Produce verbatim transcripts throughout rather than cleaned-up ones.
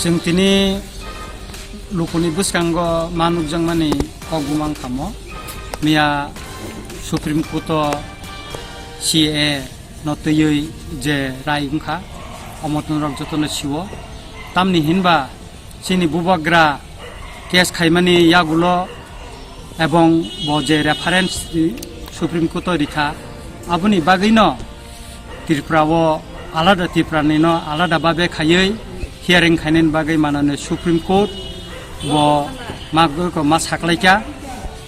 Chwng tini lukuni bwskango ma nukjakmani kok bumang kamo, miya Supreme Court o C A A no twiwi je rai wngkha, omo norok jotono siwo. Tamni hinba chini bubagra case khaimani yagulo ebong bo je reference Supreme Court o rikha, aboni bagwino Tripura o alada, Tripura ni no alada babe khaiwi hearing khainani bagwi manani Supreme Court bo ma, ma saklaikha.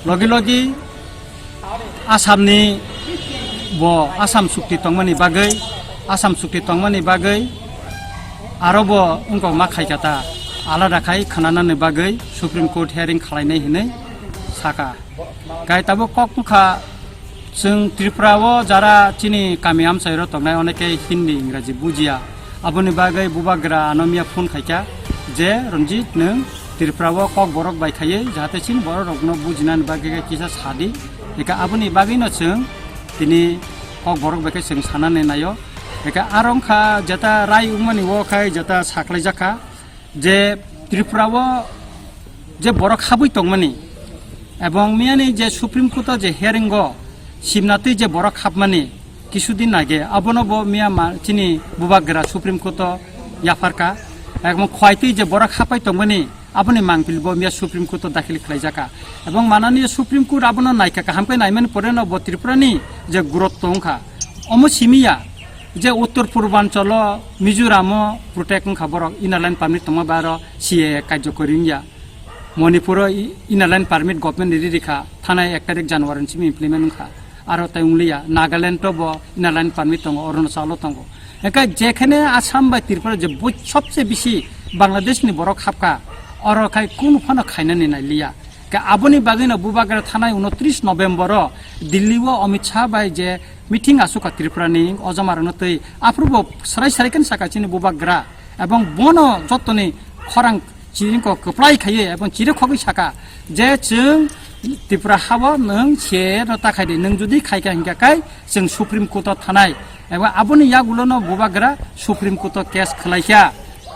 Logi logi Assam ni bo Assam chukti tongmani bagwi, Assam chukti tongmani bagwi aro bo wngkok ma khaikha ta, alada khai khwnanani bagwi Supreme Court hearing khlainai hinwi saka. Kai tabuk kok wngkha, chwng Tripura o jara chini kami amchairo tongnai, oneke Hindi, Ingraji bujiya. Aboni bagwi bubagra ano miya phone khaikha je, "Ranjit, nwng Tripura o kok borok bai khaiwi jahate chini borok rokno bujinani bagwi khe kisa sadi." Eka aboni bagwino chwng tini kok borok bai khe chwng sanani naio. Eka aro wngkha jeta rai wngmani o khai jeta saklaijakha je Tripura o je borok habwi tongmani ebong miyani je Supreme Court o je hearing o simnatwi je borok hapmani kisudin age abono bo miya ma chini bubagra Supreme Court o yapharka, ebong khwaitwi je borok hapai tongmani aboni mangpil bo miya Supreme Court o dakhil khlaijaka. Ebong mananiya Supreme Court abono naikha, kaham khe naimani poreno bo Tripura ni je gurutto wngkha, omo simiya je Uttor Purbanchalo, Mizoramo protect wngkha borok, Inner Line Permit tongma bai aro C A A karjokori wngya. Manipuro i-, Inner Line Permit government ni riri kha, thanai ek tarik January ni simi implement wngkha. Aro tai wngliya, Nagaland o bo Inner Line Permit tongo, Arunachal o tongo. Hingkhe jekhene Assam bai Tripura je bui sobse bisi Bangladesh ni borok hapkha, oro khai kunu phano khainani nailiya. Khe aboni bagwino bubagra thanai unotris November o Delhi o Amit Shah bai je meeting asukha Tripura ni ojamarokno twi, aphuru bo srai srai khe saka chini bubagra, ebong bono jotoni khorang chini kok kwplai khaiwi ebong chiri khogwi saka je, "Chwng Tripura hao nwng se no ta khai di, nwng jodi khai kha hingkha kai chwng Supreme Court o thanai." Ebong aboni yagulo no bubagra Supreme Court o case khwlaikha,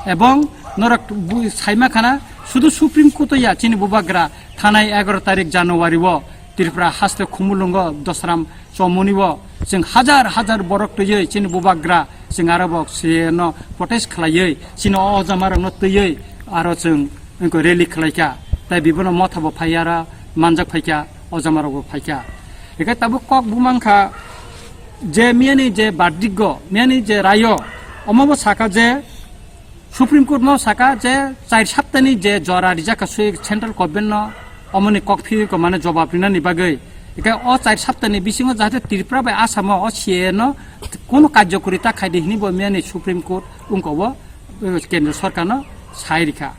ebong norok bu-, saima khana sudu Supreme Court o ya, chini bubagra thanai egaroh tarik January o Tripura haste Khumulwngo Dosram Chomoni o chwng hajar hajar borok twiwi chini bubagra chwng aro bo se no protest khlaiwi chini o ojamarokno twiwi aro chwng wngkha rally khlaikha, tai bibono motha bo phaiya aro manjak phaikha, ojamarok bo phaikha. Hingkhe tabuk kok bumang kha je miyani je verdict o, miyani je rayo, omo bo saka je Supreme Court no saka je char saptani je jora rijak kha sui central government no omoni kok phi ko mane jobab rinani bagwi. Eke o char saptani bisingo jahate Tripura bai Assam o C A A no kono karjokori ta khai di hini bo miyani Supreme Court wngko bo, eh, kendra sorkar no sai rikha.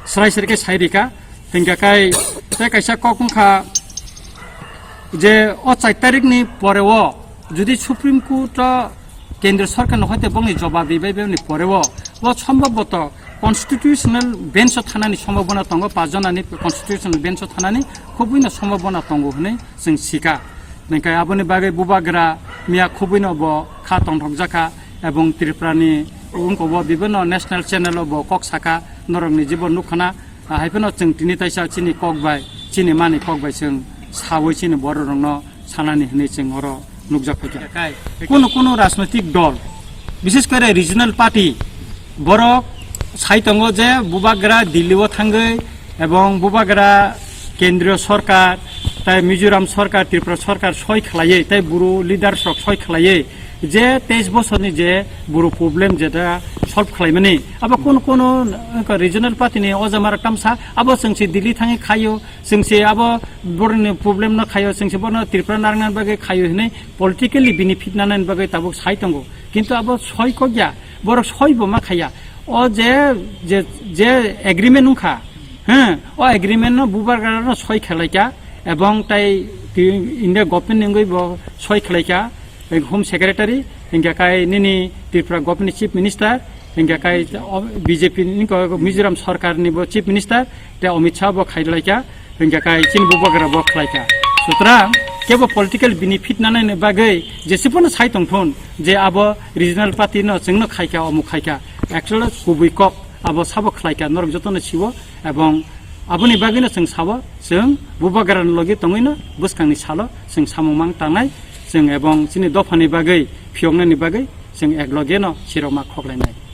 Srai srai khe sai rikha. Hingkha kai tei kaisa kok wngkha je o char tarik ni pore o jodi Supreme Court o kendra sorkar no hoite bongni jobab ribai bini pore o, bo sombobboto constitutional bench o thanani sombobona tongo, pach jonani constitutional bench o thanani khubui no sombobona tongo hinui chwng sika. Hingkha aboni bagwi bubagra miya khubui no bo kha tongthokjakha ebong Tripura ni wngko bo bibinno national channel o bo kok saka, norok ni jibo nukha na. Ah, hai phano chwng tini taisa chini kok bai, chini mani kok bai chwng sawi chini borok rokno sanani hinui chwng oro nukjak phaikha. Kai. Kunu kunu rajnoitik dol, bishes kore regional party, borok sai tongo je bubagra Delhi o thangwi ebong bubagra kendriyo sorkar, tai Mizoram sorkar, Tripura sorkar soi khlaiwi, tai buru leaders rok soi khlaiwi, je teis bosorni je buru problem jeta solve khlaimani, abo kono kono, eh, regional party ni ojamarok tamsa, abo chwngse Delhi thangwi khaio, chwngse abo boroni problem no khaio, chwngse bono Tripura narwknani bagwi khaio hinui politically benefit nanani bagwi tabuk sai tongo. Kintu abo soi kokya, borok soi bo ma khaiya. O je, je, je agreement wngkha, he, o agreement no bubagra no soi khlaikha, ebong tai India government ni wngwi bo soi khlaikha. Home Secretary, hingkha kai nini Tripura Government ni Chief Minister, hingkha kai B J P ni ko Mizoram Sarkar ni bo Chief Minister, te Amit Shah bo khai lai kha, hingkha kai chini bubagra bo khlai kha. Sutrang kebo political benefit nanani bagwi jesi phano sai tongthun je abo regional party no chwngno khai kha, omo khai kha. Actually kubui kok Abo sabo khlaikha norok jotono siwo, ebong aboni bagwino chwng sabo, chwng bubagrani logi tongwino bwskangni salo chwng samung mang tangnai, chwng ebong chini dophani bagwi phiyoknani bagwi chwng eklogeno sirokma khoklainai.